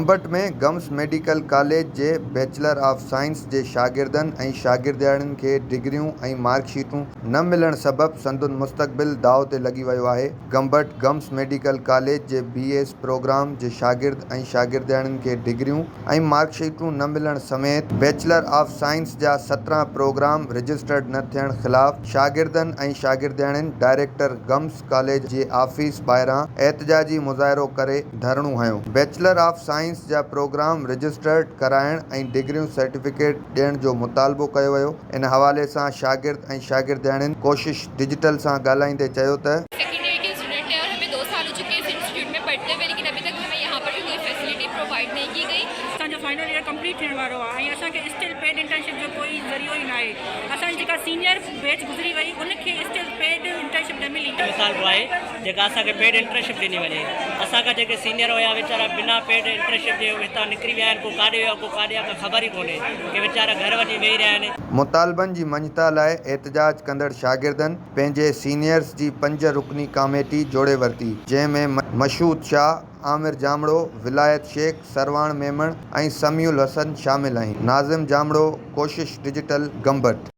Gambat ۾ GIMS medical college جي bachelor of science جي شاگردن ۽ شاگردياڻين کي ڊگريون ۽ مارڪ شيٽون نه ملڻ سبب سندن مستقبل داء تي لڳي ويو آهي. گمبٽ گمس ميڊيڪل ڪاليج جي بي ايس پروگرام جي شاگرد ۽ شاگردياڻين کي ڊگريون ۽ مارڪ شيٽون نه ملڻ سميت بيچلر آف سائنس جا 17 پروگرام رجسٽرڊ نه ٿيڻ خلاف شاگردن ۽ شاگردياڻين ڊائريڪٽر گمس ڪاليج جي آفيس ٻاهران احتجاجي مظاهرو ڪري ڌرڻو هنيو. بيچلر آف سائنس جا پروگرام رجسٽرڊ ڪرائڻ ۽ ڊگريون سرٽيفڪيٽ ڏيڻ جو مطالبو ڪيو ويو. ان حوالي سان شاگرد ۽ شاگردياڻين ڪوشش ڊجيٽل سان ڳالهائيندي چيو ته. سيڪنڊ ايئر ڪي اسٽوڊنٽ هي اور همين دو سال هو چڪي هي اس انسٽيٽيوٽ ۾ پڙهتي هوئي ليڪن اڀي تڪ همين يهان پر ڀي ڪوئي فيسلٽي پرووائيڊ نهين ڪي گئي. اسان جو فائنل ايئر ڪمپليٽ ٿيڻ وارو آهي ۽ اسان کي اسٽل پيڊ انٽرنشپ جو ڪوئي ذريعو ئي ناهي. اسان جي جيڪا سينيئر بيچ گذري وئي ان کي اسٽل پيڊ انٽرنشپ نه ملي. مطالبو آهي جيڪا اسان کي پيڊ انٽرنشپ ڏني وڃي. اسان کان جيڪي سينيئر هيا ويچارا بنا پيڊ انٽرنشپ جي هتان نڪري ويا آهن ڪو ڪاڏي ويو آهي ڪو ڪاڏي آهي ڪا خبر ئي ڪونهي ڪي ويچارا گهر وڃي ويهي رهيا آهن. مطالبن جي مڃتا لاء احتجاج ڪندڙ شاگردن پنهنجي سينيئرز جي پنج رڪني ڪاميٽي جوڙي ورتي، جنهن ۾ مشهود شاهه، عامر ڄامڙو، ولايت شيخ، سرواڻ ميمڻ ۽ سميع الحسن شامل آهن. ناظم ڄامڙو، ڪوشش ڊجيٽل، گمبٽ.